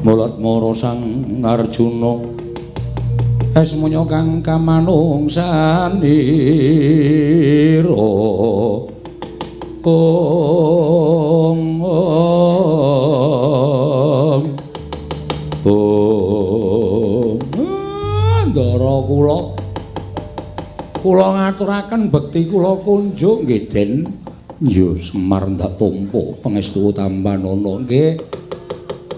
Mulat mara Sang Arjuna esmunya kang kamanungsanira. Ong ong ong. Ndara kula kula ngaturaken bekti kula kunjuk nggih Den. Ya Semar ndak tampa pangestu tampanana nggih.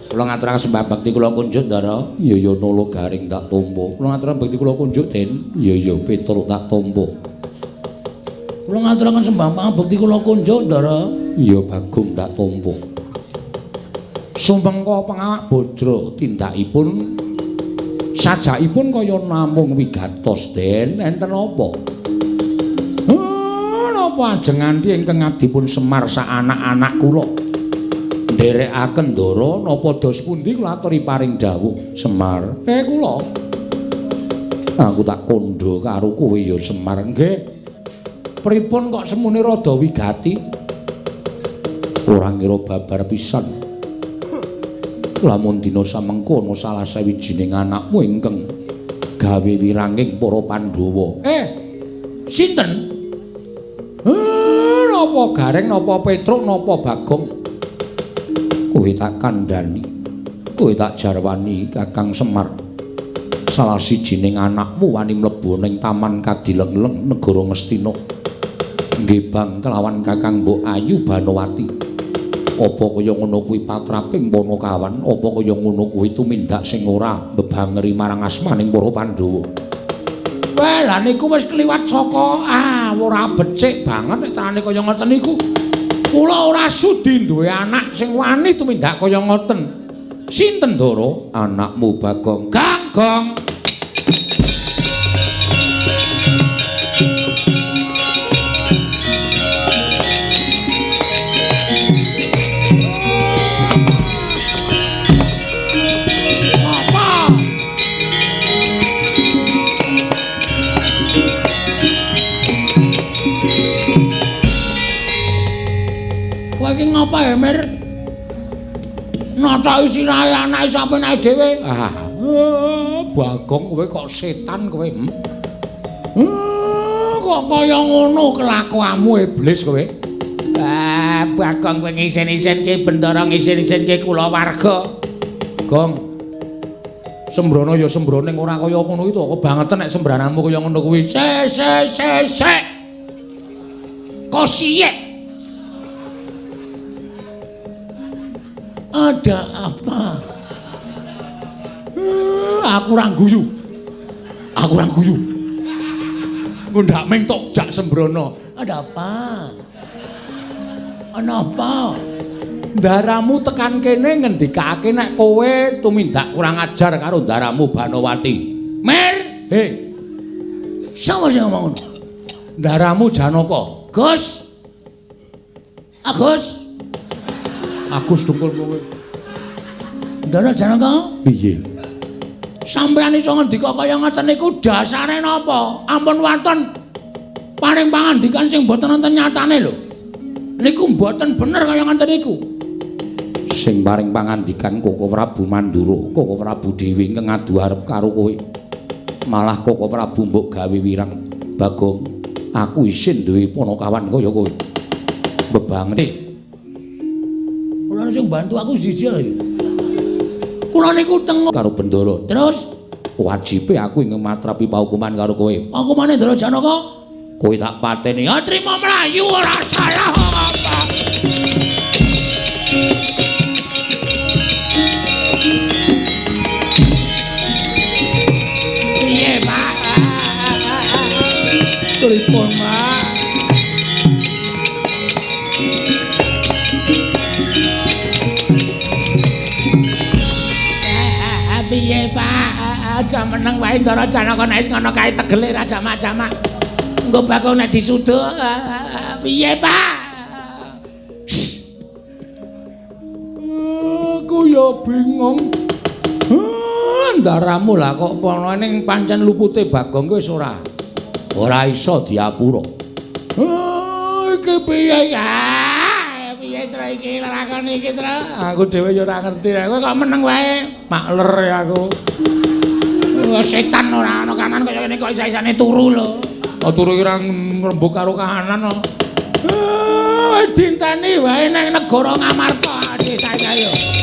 Kula ngaturaken sembah bekti kula kunjuk Ndara. Ya ya Nala Garing tak tampa. Kula ngaturaken bekti kula kunjuk Den. Ya ya Petruk tak tampa. Kula ngaturaken sembah bekti kula kunjuk Ndara. Ya Bagong tak tampa. Sumengko pangawak bajra tindakipun sajakipun kaya namung wigatos Den. Enten apa? Napa ajeng nganti ingkang abdipun Semar sak anak-anak kula nderekaken Ndara napa dos pundi kula aturi paring dawuh Semar. Kula aku tak kandha karo kowe ya Semar. Nggih. Pripun kok semune rada wigati? Ora ngira babar pisan. Lamun dina samengko ana salah sawijining anakmu ingkang gawe wiranging para Pandhawa. Sinten? Napa Gareng, napa Petruk, napa Bagong? Kowe tak kandhani, kowe tak jarwani Kakang Semar. Salah sijining anakmu wani mlebu ning Taman Kadilengleng negara Ngastina. Nggih bang kelawan Kakang Mbok Ayu Banowati. Apa kaya ngono kuwi patraping Panakawan? Apa kaya ngono kuwi tumindak sing ora mbebangeri marang asmaning para Pandhawa? Wah, lha niku wis kliwat saka ora becik banget nek carane kaya ngoten niku. Kula ora sudi duwe anak sing wani tumindak kaya ngoten. Sinten Ndara? Anakmu Bagong. Ganggong. Iki ngapa ya, Mir? Natoki sirahe anake sampeyan dhewe. Bagong kowe kok setan kowe. Kok kaya ngono kelakuanmu iblis kowe. Bagong kowe ngisen-isenke Bendara, ngisen-isenke kulawarga. Gong. Sembrono ya sembrono ning ora kaya ngono iki to, kebangetan nek sembranamu kaya ngono kuwi. Se se se se. Kosiyek. Ada apa? Aku ora guyu. Aku ora guyu. Ngundhak ming tok jak sembrono. Ada apa? Ana apa? Ndaramu tekan kene ngendikake nek kowe tumindak kurang ajar karo ndaramu Banowati. Mir, he. Sapa sing ngomong ngono? Ndaramu Janaka. Gus. Agus. Agus dengkul kowe. Ndara Janaka? Piye? Sampeyan iso ngendika kaya ngoten niku dasare napa? Ampun waton paring pangandikan sing mboten wonten nyatane lho. Niku mboten bener kaya ngoten niku. Sing paring pangandikan Koko Prabu Mandura, Koko Prabu dhewe ingkang adu arep karo kowe. Malah Koko Prabu mbok gawe wirang. Bagong, aku isin duwe panakawan kaya kowe. Bebangene. Kula sing bantu aku siji lho. Kula niku tengok karo Bendara. Terus wajibe aku ing matrapi paukuman karo kowe. Hukumane Ndara Janaka? Kowe tak pateni. Ya trimo mlayu ora salah apa. Piye, Pak? Pripun, Pak? Piye, Pak? Aja meneng wae Ndara Janaka nek wis ngono kae tegele ra jamak-jamak. Engko bakal nek disuduk. Piye, Pak? Aku ya bingung. Ndaramu lah kok ana ning pancen lupute Bagong wis ora. Ora iso diapura. Iki piye ya? Piye terus? iki lelakon iki, Tru? Aku dhewe ya ora ngerti. Kowe kok meneng wae? Makler ya aku. Setan ora ana kanan kaya ngene kok isa-isane turu lho. Oh turu iki ora ngrembug karo kahanan kok. Dinteni wae nang negara Ngamarta desa iki.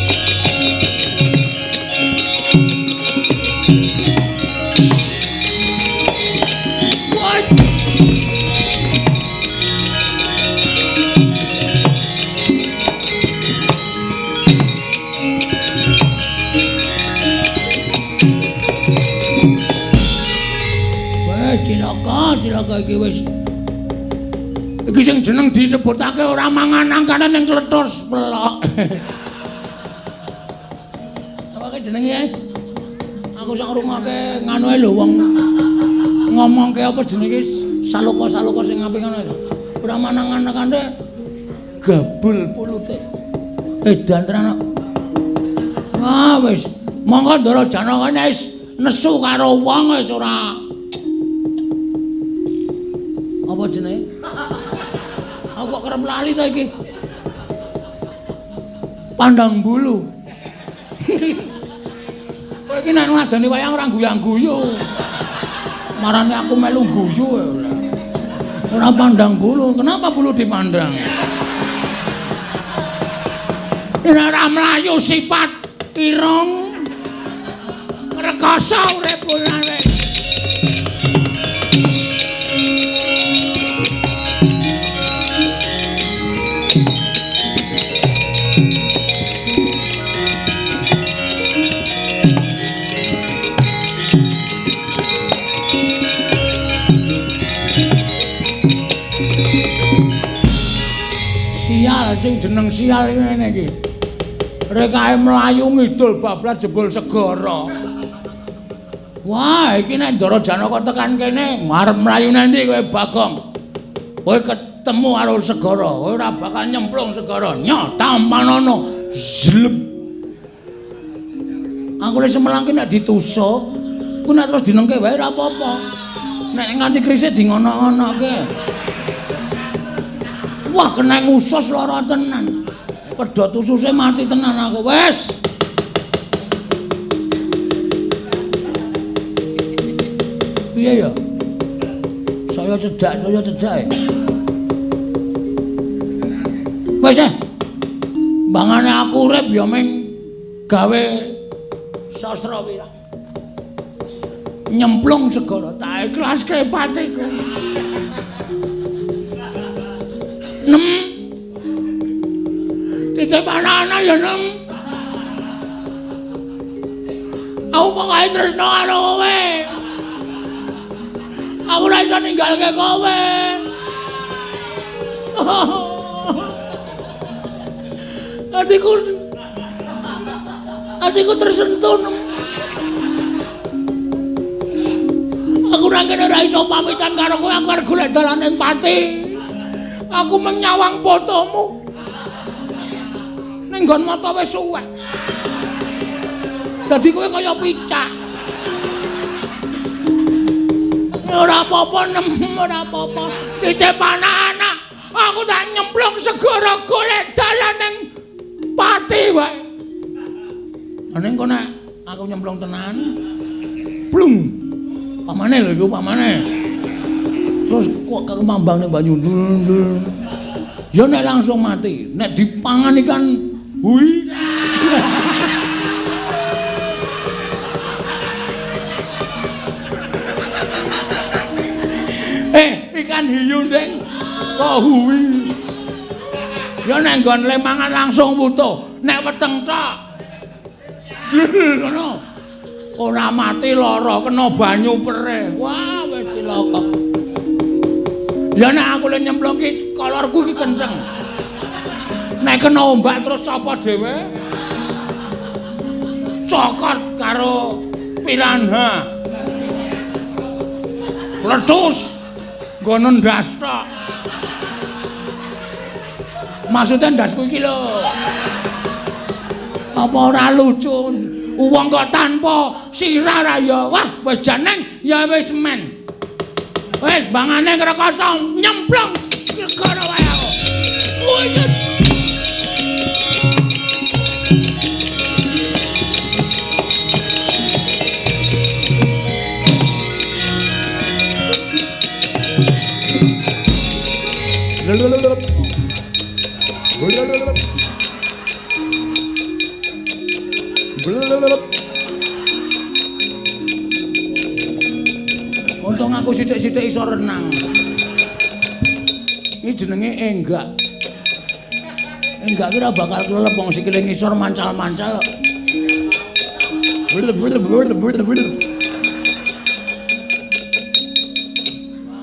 Cilaka, cilaka iki wis. Iki sing jeneng disebutake ora mangan angkane ning kletus pelok. Apa ke jenenge? Aku sak ngrungokke nganu lho wong ngomongke apa jenenge saloka-saloka sing apik ngono lho. Ora mangan angkane gabul pulute. Edan tenan. Wah wis, monggo Ndara Janaka wis nesu karo wong wis ora. Apa jenenge? Aku kok kerep lali ta iki. Pandang bulu. Kowe iki nek ngadani wayang ora guyang-guyu. Marane aku melu guyu ora. Ora pandang bulu. Kenapa bulu dipandang? Nek ora mlayu sifat irung ngrekoso urip ora. Sing jeneng sial ngene iki. Rekae mlayu ngidul bablas jebul segara. Wah, iki nek Ndara Janaka tekan kene, arep mlayu nanti kowe Bagong. Kowe ketemu karo segara, kowe ora bakal nyemplung segara. Nyoh tampanono. Zlep. Aku lek semelang ki nek ditusuk, ku nek terus dinengke wae ora apa-apa. Nek nganti krise di ngono-ngonoke. Wah, kena usus lara tenan. Pedhot ususe mati tenan aku. Wes. Piye ya? Saya cedak e. Wes e. Mbangane aku urip ya ming gawe sastra wirang. Nyemplung segara tak ikhlaske patiku. Nem. Titip anak-anak ya nem. Aku pokoke tresno karo kowe. Aku ora iso ninggalke kowe. Atiku tersentuh nem. Aku nang kene ora iso pamitan karo kowe, aku arep golek dalan ing pati. Aku menyawang fotomu. Ning nggon mata wis suwek. Dadi kowe kaya picak. Ora apa-apa nem, ora apa-apa. Titip anak-anak, aku tak nyemplung segara golek dalan ning pati wae. Ning kok nek aku nyemplung tenan. Blung. Pamane lho iku pamane. Terus kok kemambang ning banyu ndul. Ya nek langsung mati, nek dipangan ikan hui. Ikan hiu ndeng kok hui. Ya nek nggon le mangan langsung wutuh, nek weteng tok. Ngono. Ora mati lara kena banyu perih. Wah, wis cilaka. Ya nek aku le nyemplung ki kolorku ki kenceng. Nek kena ombak terus copot dhewe. Cokot karo piranha. Pletus. Nggono ndas tok. Maksudnya ndasku iki lho. Apa ora lucu? Wong kok tanpa sirah ra ya. Wah, wis jeneng ya wis men. Wis bangane ngrekoso nyemplung segara wae aku. Uyut. Untung aku sithik-sithik iso renang. Iki jenenge enggak. Enggak kira bakal klelep wong sikile ngisor mancal-mancal.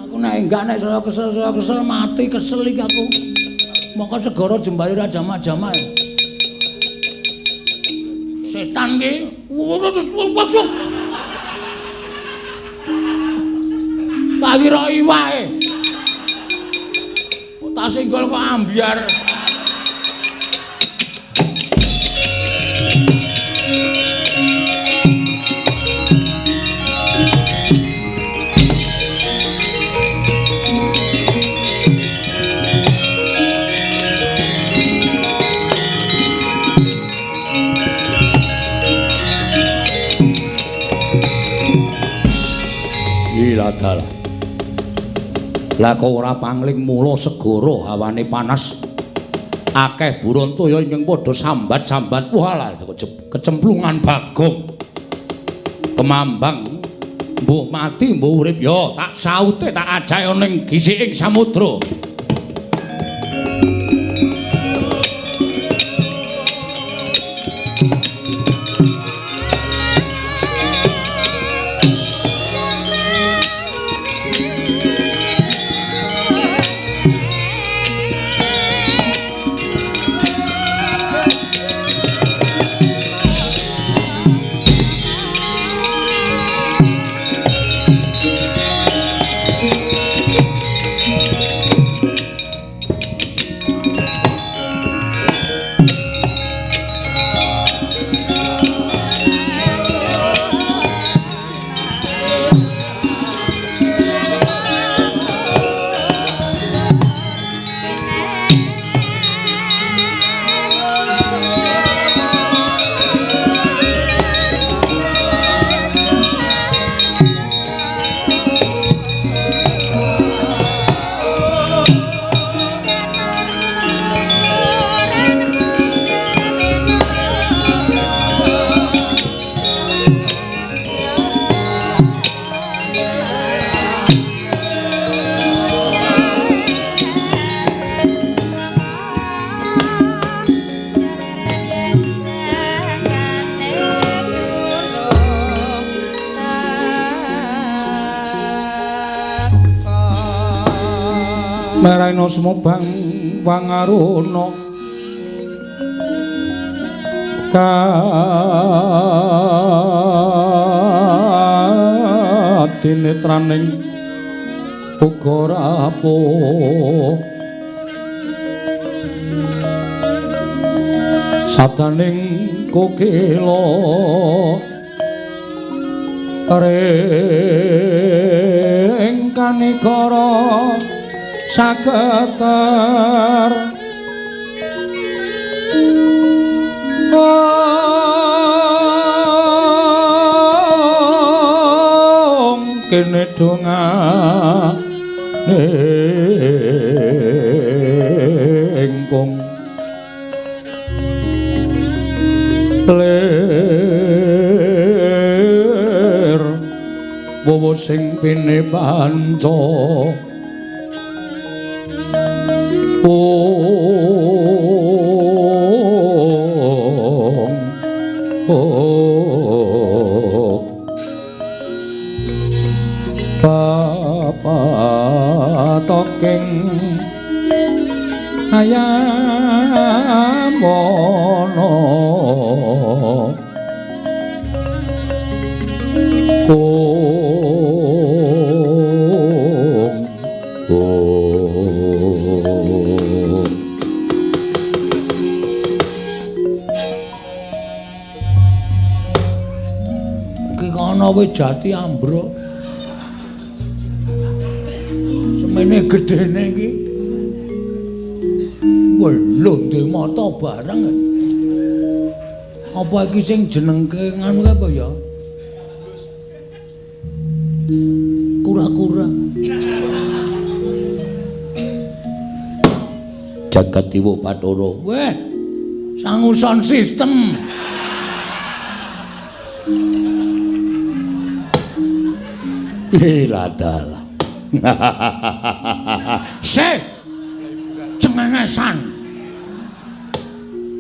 Aku nek enggak nek saya kesel mati kesel iki aku. Moko segara jembare ra jamak-jamak. Setan ki. Tak kira iwake. Kok tak senggol kok ambyar. Dalah. Lah kok ora pangling mula segara hawane panas. Akeh buron toya ingkang padha sambat-sambat. Walah kecemplungan Bagong. Kemambang mbuh mati mbuh urip ya tak saute tak ajae ning gisiking samudra. Meraina sumobang wangaruna kadinetraning uga rapuh sabdaning kokila ring kanikara saketer ong kene dongane ingkung lir wowo sing pinepanca Papatoking ayamono ong ong ki kono wis jati ambruk. Semene gedene iki. Lho ndek mata barang. Apa iki sing jenengke nganu apa ya? Kura-kura. Jagat Dewa Bathara. Weh, sangu sound system. Ladalah. Sih. Cengengesan.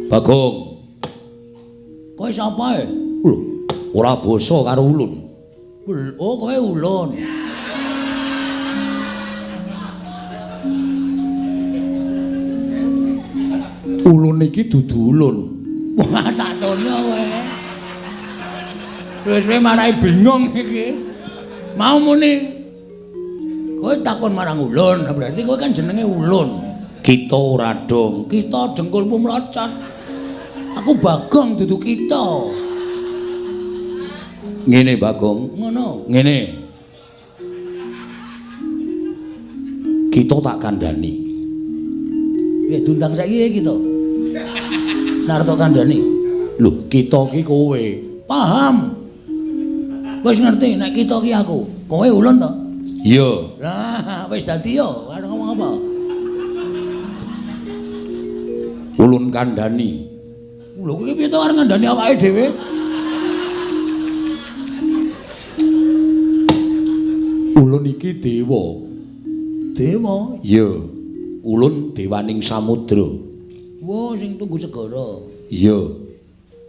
Bagong. Kowe sapa e? Lho, ora basa karo ulun. Oh, kowe ulun. Ulun iki dudu ulun. Wah, tak tono kowe. Wis kowe marai bingung iki. Mau muni kowe takon marang ulun, berarti kowe kan jenenge ulun. Kita ora dong, kita dengkulmu mlocot. Aku Bagong dudu kita. Ngene Bagong, ngono. Ngene. Kita tak kandhani. Ya diundang saiki kita. Narto kandhani. Lho, kita ki kowe. Paham. Wis ngerti nek kita ki aku. Kowe ulun to? Iya. Lah, wis dadi yo, arep ngomong apa? Ulun kandhani. Lho kowe piye to arep ngandhani awake dhewe? Ulun iki dewa. Dewa? Iya. Ulun dewaning samudra. Wah, sing tunggu segara. Iya.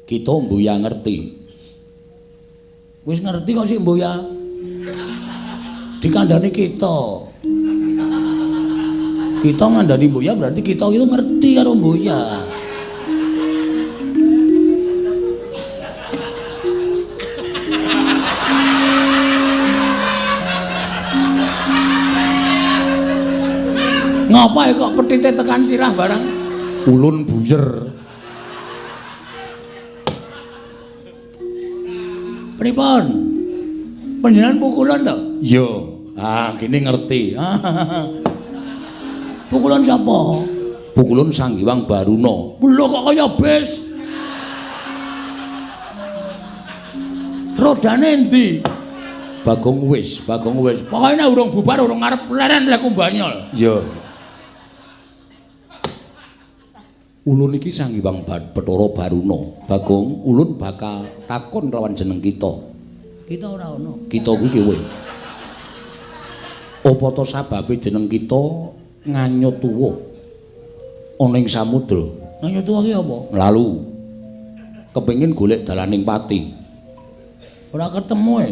Kita mbuya ngerti. Wis ngerti kok sik mbuya. Dikandhani kita. Kita ngandhani mbuya berarti kita itu ngerti karo mbuya. Ngapa kok petite tekan sirah barang? Ulun buyer. Pripun? Panjenengan pukulan to? Iya. Ah, kene ngerti. Pukulan sapa? Pukulan Sang Hyang Baruna. Lho kok kaya bis? Rodane endi? Bagong wis, Bagong wis. Pokoke nek urung bubar urung arep leren lek banyol. Iya. Ulun iki Sang Hyang Bathara Baruna. Bagong, ulun bakal takon lawan jeneng kita. Kita ora ana. Kita kuwi kowe. Apa to sababe jeneng kita nganyut tuwa ana ing samudra? Nganyut tuwa ki apa? Lalu kepengin golek dalaning pati. Ora ketemu e.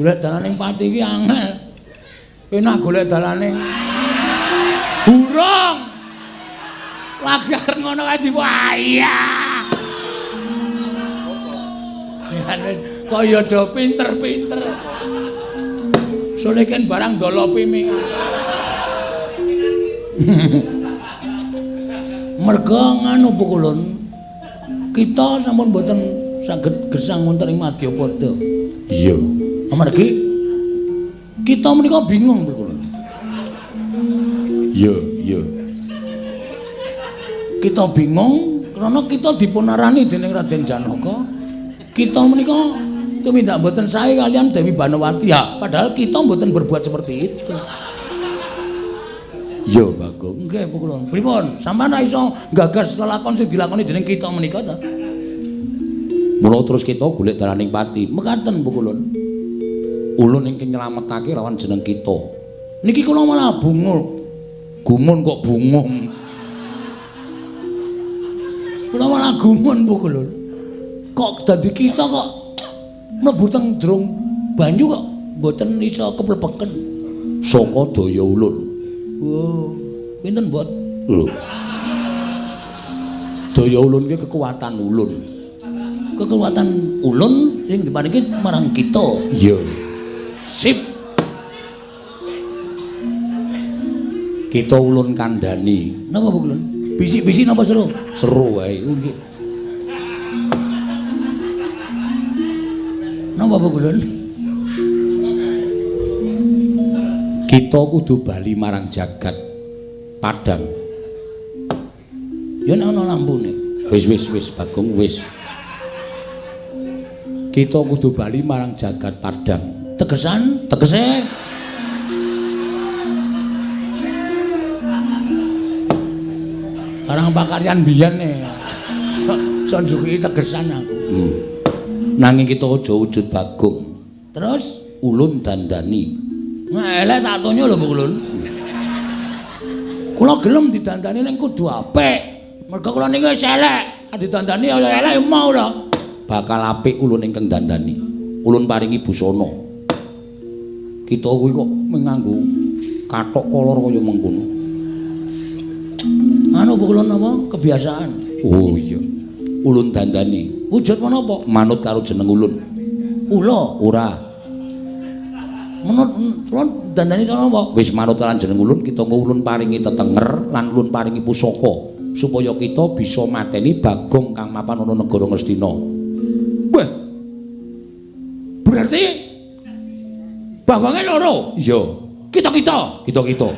Golek dalaning pati ki angel. Penak golek dalaning burung. Lagi arep ngono kae diwayah. Jane kaya do pinter-pinter. Soleken barang dolopi ming. Merga nganu pukulun kita sampun mboten saged gesang wonten ing Madyapada. Iya. Amargi kita menika bingung pukulun. Iya, iya. Kita bingung karena kita dipunarani dening Raden Janaka. Kita menika tumindak mboten sae kalian Dewi Banowati. Ya, padahal kita mboten berbuat seperti itu. Iya, Bagong. Nggih, pukulun. Pripun? Sampeyan ra iso nggagas lelakon sing dilakoni dening kita menika ta? Mula terus kita golek dalaning pati. Mekaten pukulun. Ulun ingkang nyelametake lawan jeneng kita. Niki kula malah bungung. Gumun kok bungung. Kula malah gumun pukulun. Kok dadi kita kok mlebu teng jero banyu kok mboten iso keplebeken. Saka daya ulun. Wo, pinten mbot? Lho. Daya ulun ki kekuatan ulun. Kekuatan ulun sing diparingi marang kita. Iya. Sip. Kita ulun kandhani. Napa Bu Ulun? Bisik-bisik napa seru? Seru wae. Nggih. Napa Bu Ulun? Kita kudu bali marang jagat Padang. Ya nek ana lampune. Wis wis wis Bagong wis. Kita kudu bali marang jagat Padang. Tegesan, tegese Barang pakaryan biyen e. Sok njuki tegesan aku. Nanging kita aja wujud Bagong. Terus ulun dandani. Elek tak tonyo lho Bu Ulun. Kula gelem didandani ning kudu apik. Mergo kula niki wis elek. Didandani ya elek ya mau lho. Bakal apik ulun ingkang dandani. Ulun paringi busana. Kita kuwi kok nganggo kathok kolor kaya mengkono. Anu Bu Ulun apa? Kebiasaan. Oh iya. Ulun dandani. Wujud menapa? Manut karo jeneng ulun. Ula? Ora. Menurut ulun dandani cara apa? Wis manut lan jeneng ulun, kita ulun paringi tetenger lan ulun paringi pusaka supaya kita bisa mateni Bagong kang mapan ana negara Ngastina. Wah. Berarti Bagonge loro? Iya. Kita-kita, kita-kita.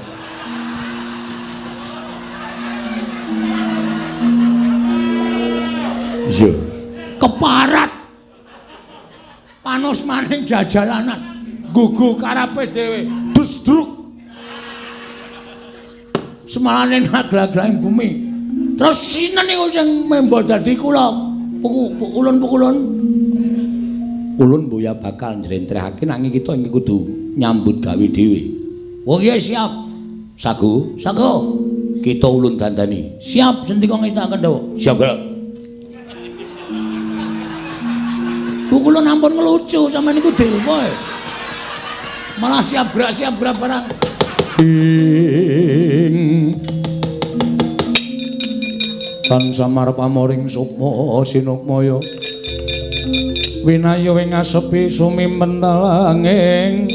Iya. Keparat. Panos maning jajalanan. Gugu karepe dhewe. Dusdruk. Semalane naglag-glahing bumi. Terus sinten niku sing membo dadi kula? Ulun-pukulun. Ulun boya bakal njlentrehake nanging kita iki kudu nyambut gawe dhewe. Oh iya siap. Sago, sago. Kita ulun dandani. Siap sendika ngestakaken dawuh. Siap, Gerak. Pukulun ampun ngelucu sampeyan niku dewa. Malah siap gerak barang. Ing tan samar pamoring sukma sinukmaya winayo ing asepi sumimpen talanging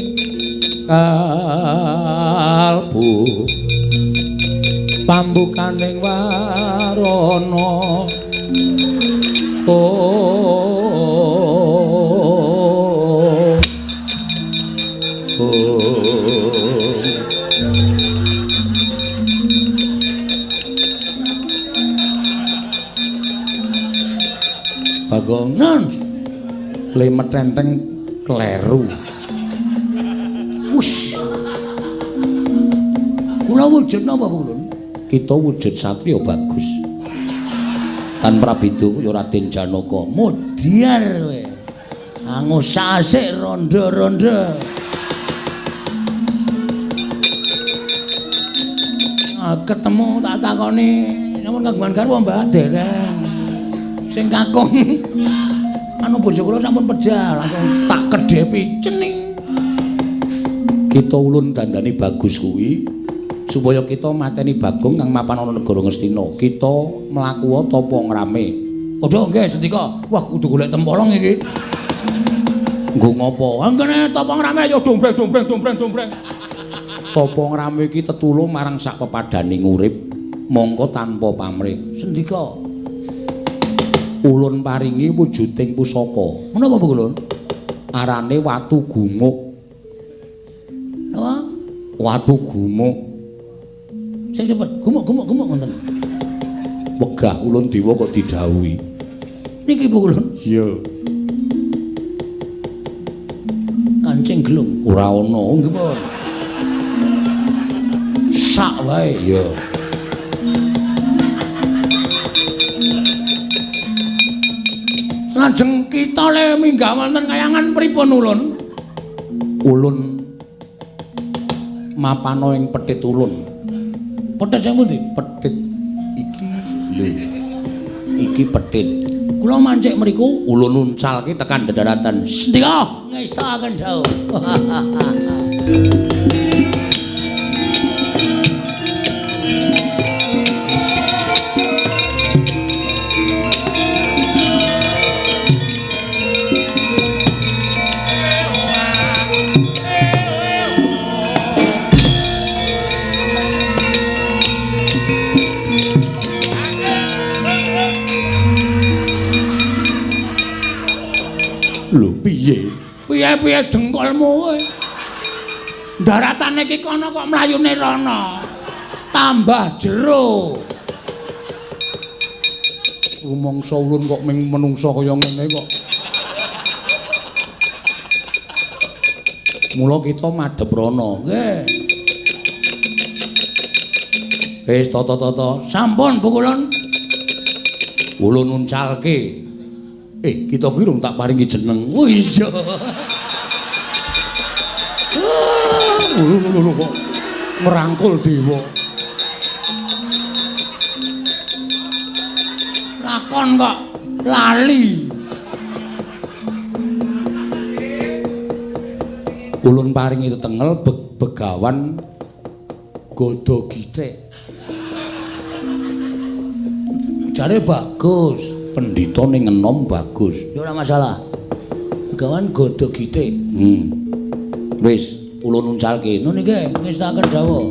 kalbu pambukaning warana. Oh, Bagongan le metenteng kleru. Wus. Kula wujud napa, Bu Ulun? Kita wujud satriya bagus. Tan prabida ya Raden Janaka. Mudyar kowe. Angus asik rondo-rondo. Ketemu tak takoni, namun kagungan garwa Mbak dereng. Sing kakung anu bojo kula sampun pejah, langsung tak kedhepi cening. Kita ulun dandani bagus kuwi supaya kita mateni Bagong kang mapan ana negara Ngastina. Kita mlaku tapa ngrame. Aduh nggih sendika. Wah kudu golek tempolong iki. Nggo ngopo? Anggene tapa ngrame ya dombreng dombreng dombreng dombreng. Tapa ngrame iki tetulung marang sak pepadaning urip mongko tanpa pamrih. Sendika. Ulun paringi wujuding pusaka. Menapa Bu Ulun? Arane watu gumuk. Napa? Watu gumuk. Sing cepet, gumuk-gumuk-gumuk ngoten. Wegah ulun dewa kok didhawuhi. Niki Bu Ulun. Iya. Kancing gelung ora ana nggih pun. Sak wae. Iya. Lajeng kita le minggah wonten kayangan pripun ulun? Ulun mapana ing petit ulun. Petit sing pundi? Petit iki lho. Iki petit. Kula mancik mriku ulun uncalke tekan dedaratan. Sendika ngestakaken dawuh. Lho piye? Piye-piye dengkulmu kowe? Daratane iki kono kok mlayune rono. Tambah jero. Rumangsa ulun kok ming menungsa kaya ngene kok. Mula kita madhep rono. Nggih. Wis tata-tata. Sampun pukulun. Ulun uncalke. Kita kuwi rung tak paringi jeneng. Oh iya. Lho kok ngrangkul dewa. Lakon kok lali. Ulun paringi tetengel begawan Godo Githik. Jare bagus, pendhita ning enom bagus. Ya ora masalah. Begawan Godo Githik. Wis ulun uncalke. Nun iki ngestaken dawuh.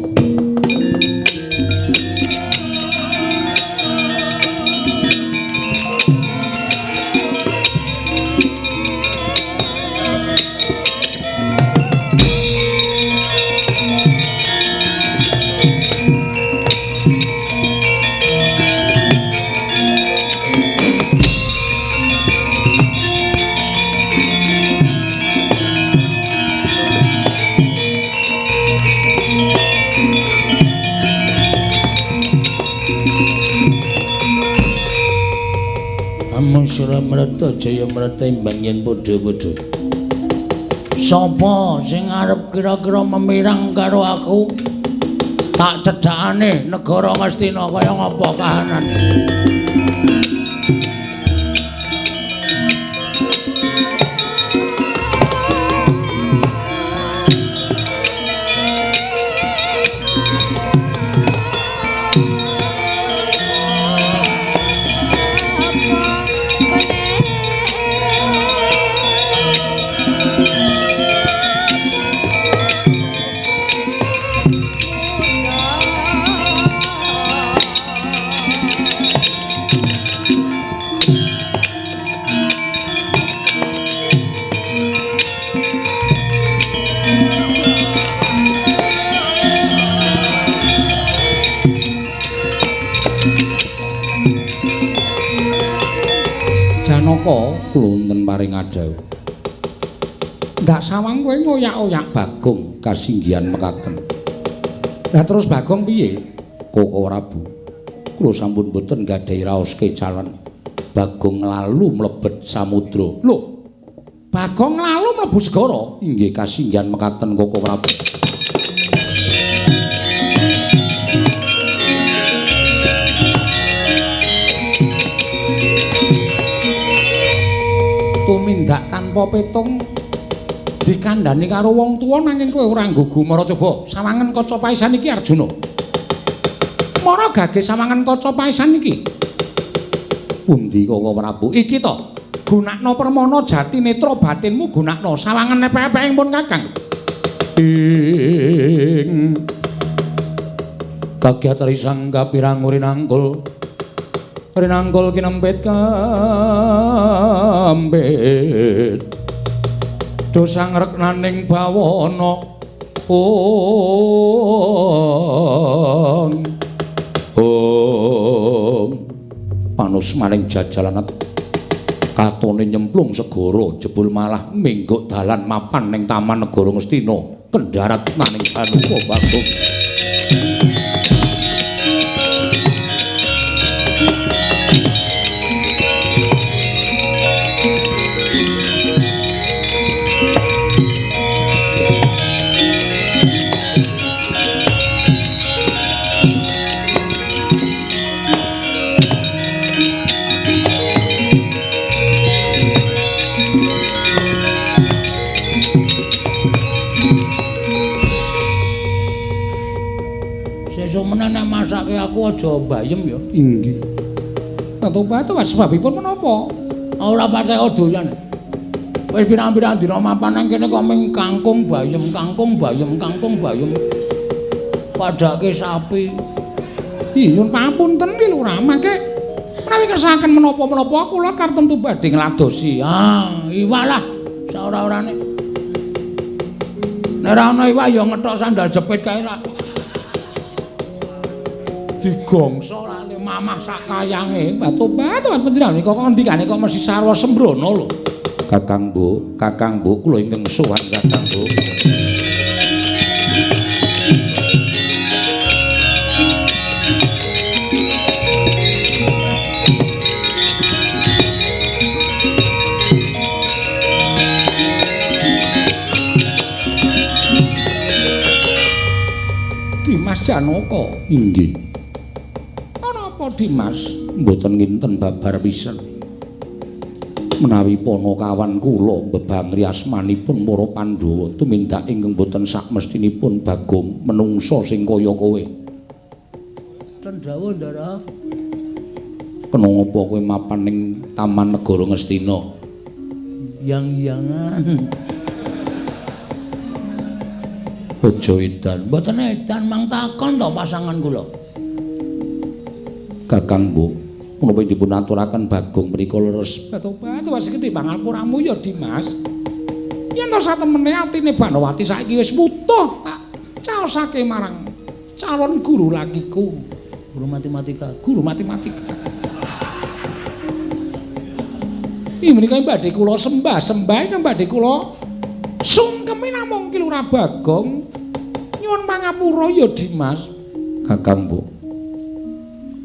Mreta jaya mreta imbang yen padha-padha. Sapa sing arep kira-kira memirang karo aku? Tak cedhakane negara Ngastina kaya ngapa kahanan. Kula paring adhawuh. Ndak sawang kowe ngoyak-oyak Bagong kasinggihan mekaten. Lah terus Bagong piye? Koko Prabu. Kula sampun boten gadhahi raos kecalan. Bagong lalu mlebet samudra. Lho, Bagong lalu mlebu segara? Inggih kasinggihan mekaten Koko Prabu. Tumindak tanpa petung dikandhani karo wong tuwa nanging kowe ora nggugu mara coba sawangen kaca paisan iki Arjuna. Mara gage sawangen kaca paisan iki. Pundi Koko Prabu? Iki to. Gunakno permana jati netra batinmu gunakno sawangen epek-epek pun Kakang. Ing kagyat risang kapirang rinangkul rinangkul kinempit kampit dosa ngreknaning bawana ong ong panus maning jajalan katone nyemplung segara jebul malah mingguk dalan mapan ning taman negara Ngastina kendharat naning Sanuka Bagong. Masake aku aja bayem ya. Inggih. Batu-batu sebabipun menapa? Ora patek doyan. Wis pirang-pirang dina mapan nang kene kok ming kangkung bayem, kangkung bayem, kangkung bayem. Padake sapi. Ih, nyun papunten ki Lurah, mangke menawi kersakaken menapa-menapa kula kartemtu badhe ngladosi. Ah, iwak lah saora-orane. Nek ora ana iwak ya ngethok sandal jepit kae ra. Digongso lali mamah sak kayange batu-batu panjenengan kok ngendikane kok mesti sarwa sembrono lho. Kakang Bu, Kakang Bu kula ingkang sowan Kakang Bu. Janaka. Inggih. Ana apa Dimas? Mboten nginten babar pisan. Menawi panakawan kula mbebangri asmanipun para Pandhawa tumindak ingkang boten sakmestinipun Bagong menungsa sing kaya kowe. Ten dawuh, Ndara. Kena ngapa kowe mapan ning Taman Negara Ngastina? Yang-yangan. Aja edan. Mboten edan mang takon to pasangan kula. Kakang Mbok, menapa dipun aturaken Bagong mriku leres? Tobat wis gedhe pangapuramu ya Dimas. Yen to satemene atine Banowati saiki wis wutuh tak caosake marang calon guru lakiku, guru matematika, guru matematika. Ih menika badhe kula sembah, sembah ingkang badhe kula sungkemi namung Ki Lurah Bagong. Nyuwun pangapura ya Dimas. Kakang Mbok.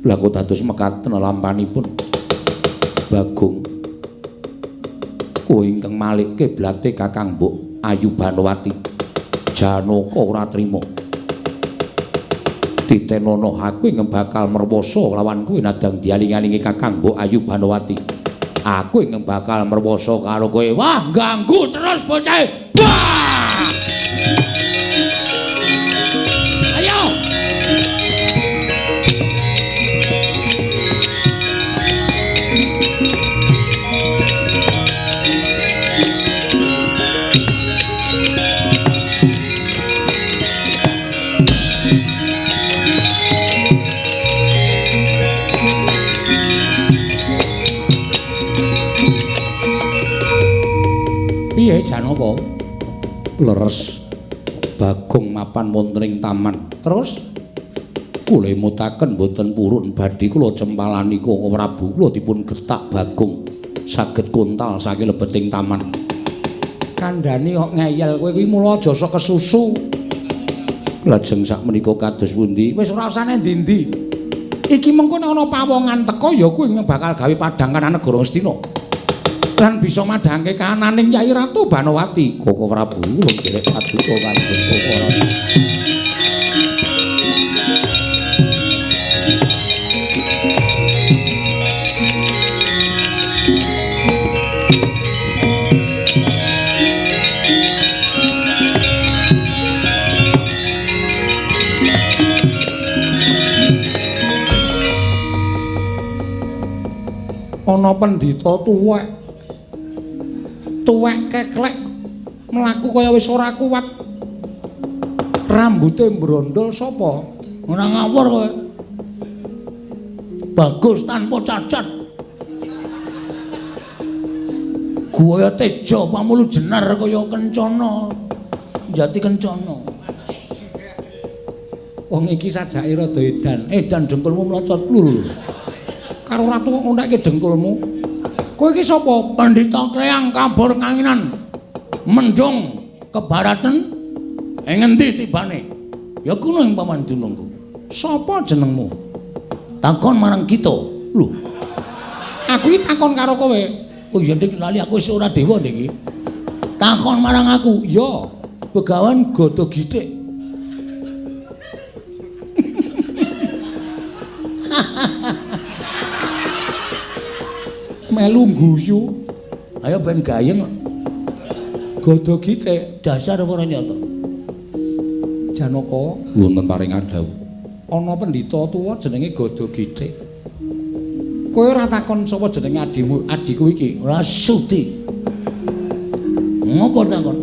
Lah kok dados mekaten lampanipun Bagong. Kowe ingkang malik kiblate Kakang Mbok Ayu Banowati. Janaka ora trima. Titenono aku ingkang bakal merwoso lawan kowe nadang dialing-alingi Kakang Mbok Ayu Banowati. Aku ingkang bakal merwoso karo kowe. Wah, ganggu terus bocah. Wah! Ayo. Piye Janaka? Leres Bagong mapan wonten ing taman. Terus kula emutaken mboten purun badhe kula cempalani Koko Prabu kula dipun gertak Bagong saged kontal saking lebeting taman. Kandhani kok ngeyel kowe kuwi mula aja sok kesusu. Lajeng sakmenika kados pundi? Wis ora usah endi-endi. Iki mengko nek ana pawongan teka ya kuwi bakal gawe padhang kanan negara Ngastina. Lan bisa madhangke kahananing Kyai Ratu Banowati. Koko Prabu kula nderek paduka kanjeng Koko Ratu. Ana pendhita tuwek. Tuwek keklek mlaku kaya wis ora kuat. Rambute mbrondol sapa? Ora ngawur kowe. Bagus tanpa cacat. Guaya teja pamulu jenar kaya kencana. Jati kencana. Wong iki sajake rada edan. Edan dengkulmu mlocot lho. Karo ratu kok ngontekke dengkulmu. Kowe iki sapa? Pandhita Kleyang kabur kanginan. Mendung kebaratan ing ngendi tibane? Ya kuno ing paman dunungku. Sapa jenengmu? Takon marang kita. Lho. Aku iki takon karo kowe. Oh iya ndik lali aku wis ora dewa ndik iki. Takon marang aku. Ya, Begawan Gada Githik. Melu guyu. Ayo ben gayeng. Gada Githik dasar ora nyata. Janaka wonten paring adhawuh. Ana pendhita tuwa jenenge Gada Githik. Kowe ora takon sapa jenenge adimu, adhiku iki? Ora sudi. Ngopo takon?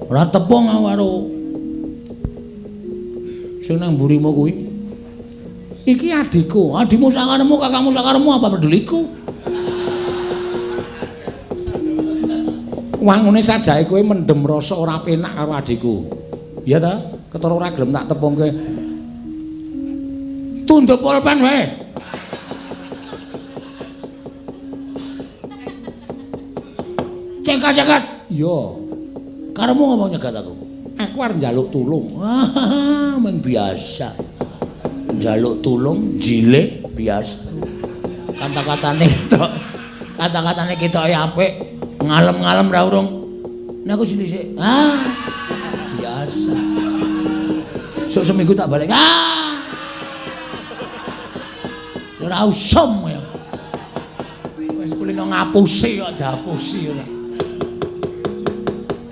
Ora tepung aku karo sing nang mburimu kuwi. Iki adhiku, adimu sakaremu, kakangmu sakaremu apa peduliku? Wangune sajake kowe mendem rasa ora penak karo adhiku. Iya ta? Ketara ora gelem tak tepungke. Tunduk pulpen wae. Cekat-cekat. Iya. Karemu ngomong nyegat aku. Aku arep njaluk tulung. Wah, mung biasa. Njaluk tulung jilih biasa. Kata-katane ketok. Kata-katane ketoke apik. Ngalem-ngalem ra urung. Nek aku sithik. Ah, biasa. Sok seminggu tak balik. Ah. Ora usum ya. Wis kulino ngapusi kok diapusi ora.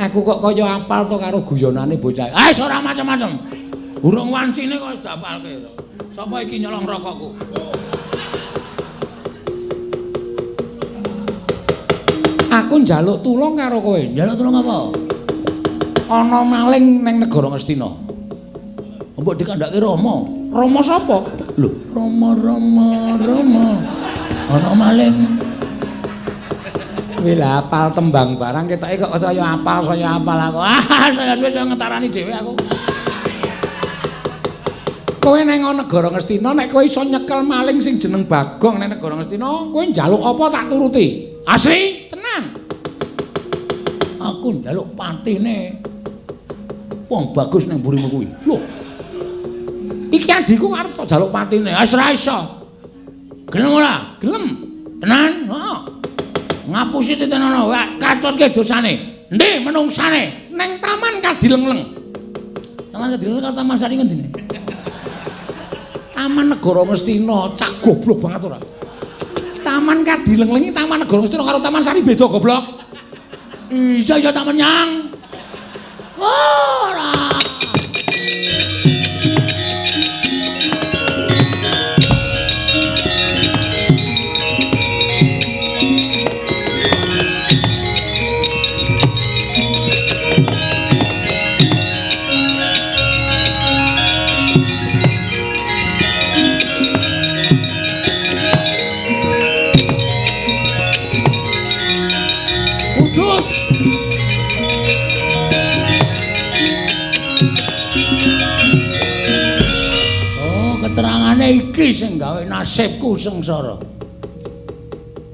Aku kok kaya apal to karo guyonane bocah. Ah wis ora macem-macem. Urung wancine kok wis diapalke. Sapa iki nyolong rokokku? Aku njaluk tulung karo kowe. Njaluk tulung apa? Ana maling ning negara Ngastina. Mbok dikandhake Rama. Rama sapa? Lho, Rama Rama Rama. Ana maling. Kuwi lha apal tembang barang ketoke kok saya apal aku. Ah, saya wis ngetarani dhewe aku. Kowe nang negara Ngastina nek kowe iso nyekel maling sing jeneng Bagong nang negara Ngastina, kowe njaluk apa tak turuti. Asli, tenang. Aku njaluk patine wong bagus nang mburimu kuwi. Lho. Iki adhiku arep tak jaluk patine. Wis ora iso. Gelem ora? Gelem. Tenan? Heeh. Ngapusi titenono, katutke dosane. Endi menungsane? Neng Taman Kadilengleng. Taman Kadilengleng karo Taman Sari ngendine? Taman Negara Ngastina, cak goblok banget ora. Taman Kadilengleng iki Taman Negara Ngastina karo Taman Sari beda goblok. Iya iya tak menyang. Ora. Iki sing gawe nasibku sengsara.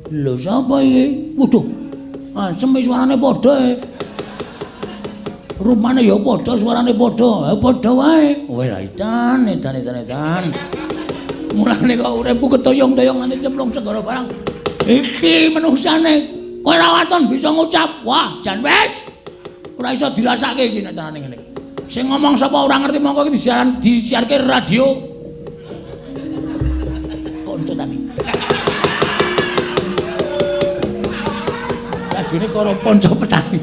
Lho sapa iki? Waduh. Asem suarane padha e. Rupane ya padha, suarane padha. Padha wae. Kowe lah edan, edan, edan, edan. Mulane kok uripku ketoyong-toyong nganti cemplung segara barang. Iki menungsane kowe ora waton bisa ngucap. Wah, jan wis. Ora iso dirasake iki nek carane ngene. Sing ngomong sapa ora ngerti mongko iki disiaran disiarke radio. Konco tani. Radione karo ponco petani.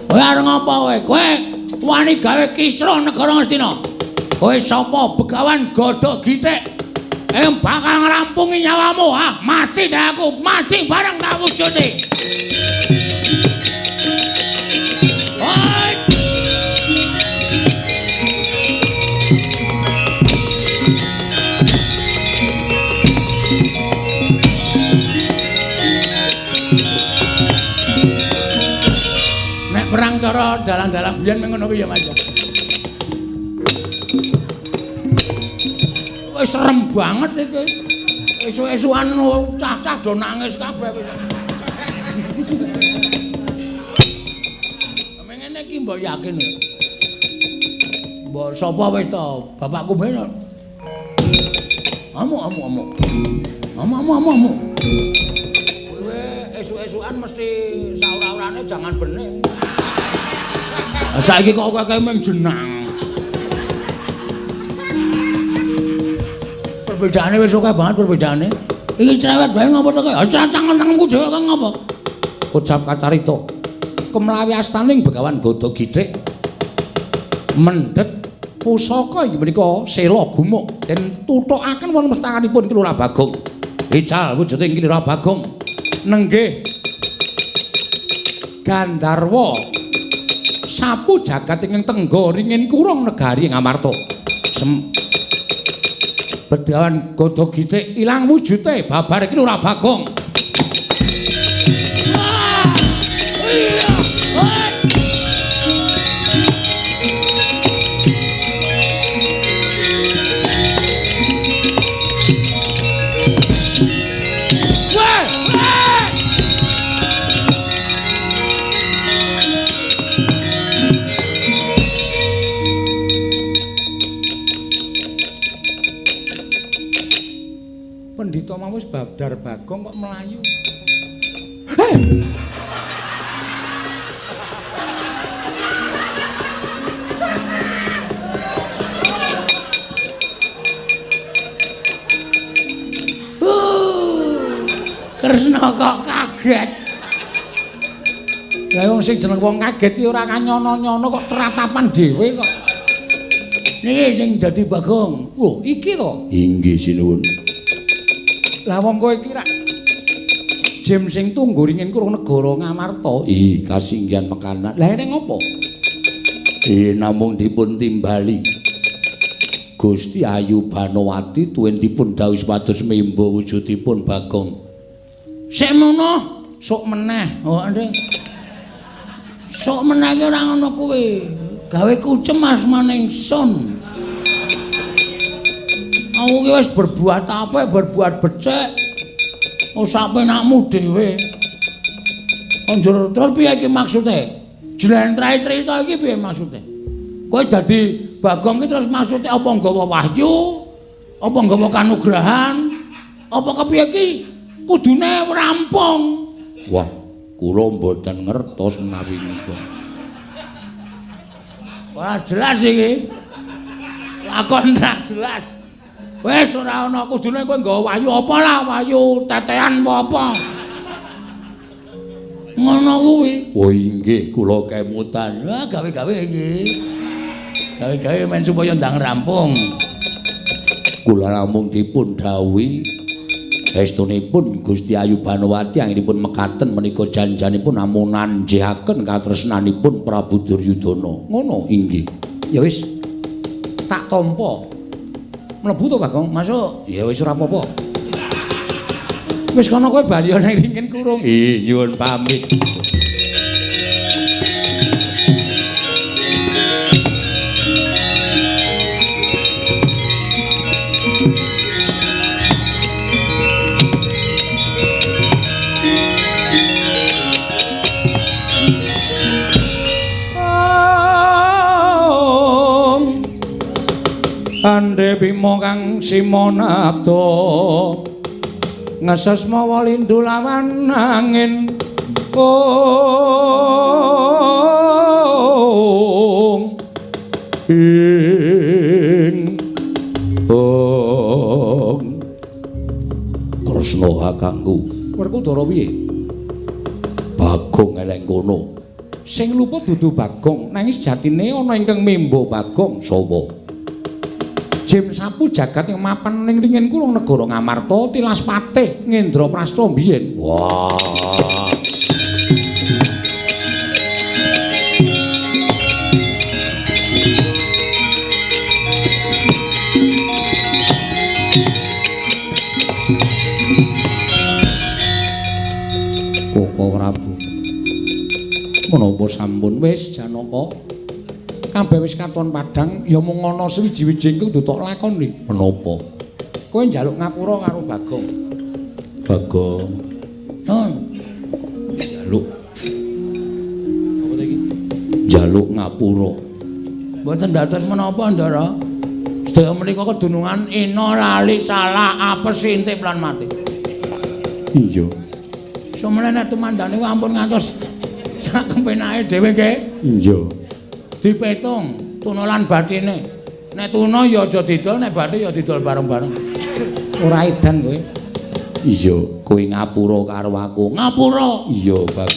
Kowe arep ngapa kowe? Kowe wani gawe kisruh negara Ngastina. Kowe sapa Begawan Godhog Githik? Bakal ngrampungi nyawamu. Ah, mati ta aku, mati bareng tak wujude. Perang cara dalang-dalang biyen ngono kuwi ya Mas. Wis serem banget iki. Esuk-esukan cah-cah do nangis kabeh wis. Ngene iki mbok yakin. Mbok sapa wis to? Bapakku ben. Amuk amuk amuk. Amuk amuk amuk amuk. Kowe esuk-esukan mesti saura-urane jangan bening. Saiki kok akeh mung jenang. Perbedaane wis akeh banget perbedaane. Iki cerewet bae ngopo to kowe? Cangkem-cangkemku dhewe kok ngopo? Ucap kacarita. Kemlawi astaning Begawan Godhog Githik mendhet pusaka inggih menika sela gumuk den tuthukaken wonten pestakanipun Ki Lurah Bagong. Ical wujuding Ki Lurah Bagong nenggih Gandharwa sapu jagat ingkang tengga ringin kurung negari Ngamarta. Begawan Godhog Githik ilang wujute babar Ki Lurah Bagong. Pendhita mau wis babdar Bagong kok mlayu. Hei! Kresna kok kaget. Lah wong sing jeneng wong kaget ki ora kanyono-nyono kok tratapan dhewe kok. Niki sing dadi Bagong. Lho, iki to? Inggih sinuwun. Lah wong kowe iki rak Jim sing tunggu ringin kurung negara Ngamarta. Ih, kasinggihan mekanan. Lah ene ngopo? Namung dipun timbali. Gusti Ayu Banowati tuwin dipun dawuhi supados membo wujudipun Bagong. Sik mono, sok meneh. Oh, ndek. Sok meneh ki ora ngono kuwi. Gawe kucem asmane ingsun. Aku ki wis berbuat apik, berbuat becik. Oh, sak penakmu dhewe. Njur terus piye iki maksude? Jlentrahe crita iki piye maksude? Kowe dadi Bagong ki terus maksude apa nggawa wahyu? Apa nggawa kanugrahan? Apa kepiye iki? Kudune rampung. Wah, kula mboten ngertos menawi nika. Wah, jelas iki. Lakon ra jelas. Wis ora ana kudune kowe nggawa wahyu apa lah, wahyu tetean apa. Ngono kuwi. Oh inggih, kula kemutan. Wah, gawe-gawe iki. Gawe-gawe men supaya ndang rampung. Kula namung dipun dawuhi estunipun Gusti Ayu Banowati anggenipun mekaten menika janjanipun namung nanjihaken katresnanipun Prabu Duryudana. Ngono inggih. Ya wis. Tak tampa. Mlebu to, Bagong? Masuk. Ya wis ora apa-apa. Wis kono kowe bali nang ringin kurung. Ih, nyuwun pamit. Andhe Bima kang simonabda ngeses mawa lindu lawan angin. Ong ing ong Kresna kakangku. Werkudara piye? Bagong eleng kono. Sing luput dudu Bagong, nanging sejatine ana ingkang membo Bagong. Sapa? Jim sapu jagat yang mapan ning ringin kurung negara Ngamarta tilas patih Ngendraprasta mbiyen. Wah. Koko Prabu. Menapa sampun wis Janaka? Kabeh wis katon padhang ya mung ana sewiji-wiji ingkang dutok lakoni. Menapa? Kowe njaluk ngapura karo Bagong. Bagong. Nun. Njaluk. Apa ta iki? Njaluk ngapura. Mboten dados menapa, Ndara? Sedaya menika kedunungan ina lali salah apes intip lan mati. Iya. Sumene nek tumandane ampun ngantos sak kepenake dhewe nggih. Iya. Dipetung tuna lan batine. Nek tuna ya aja didol, nek bathi ya didol bareng-bareng. Ora edan kowe. Iya, kowe ngapura karo aku. Ngapura. Iya, Bab.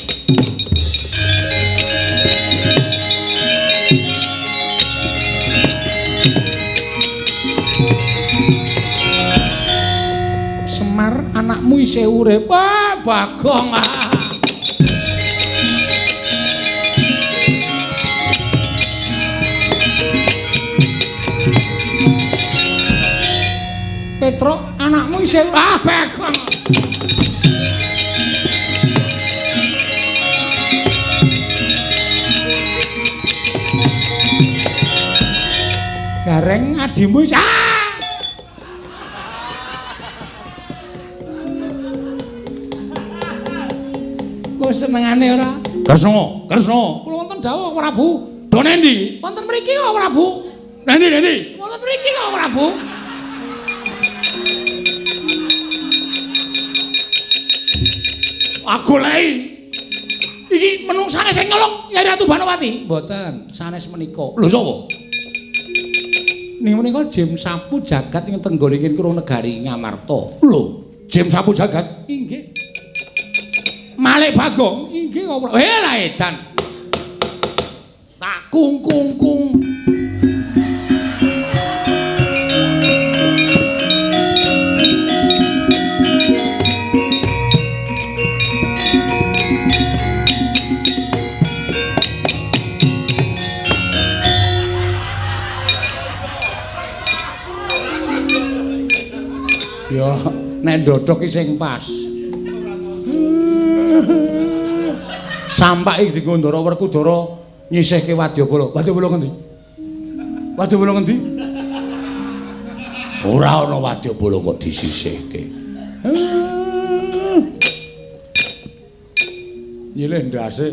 Semar anakmu isih urip. Wah, Bagong. Ah. Petruk anakmu isih ah Bagong. Gareng adimu isih ah. Kok senengane ora? Kresna, Kresna. Kula wonten dawuh Prabu. Do nendi? Wonten mriki kok Prabu. Nendi, nendi? Wonten mriki kok Prabu. Aku lei. Iki menungsane sing nyolong Yai Ratu Banowati. Mboten, sanes menika. Lho sapa? Ning menika Jim Sapu Jagat ing tenggo ringin kurung negari Ngamarta. Lho, Jim Sapu Jagat? Inggih. Malik Bagong. Inggih kok. Lah edan. Tak kung kung kung. Ya, nek ndodhok ki sing pas. Sampak iki dienggo Ndara Werkudara nyisihke wadyabala. Wadyabala ngendi? Wadyabala ngendi? Ora ana wadyabala kok disisihke. Nyilih ndase.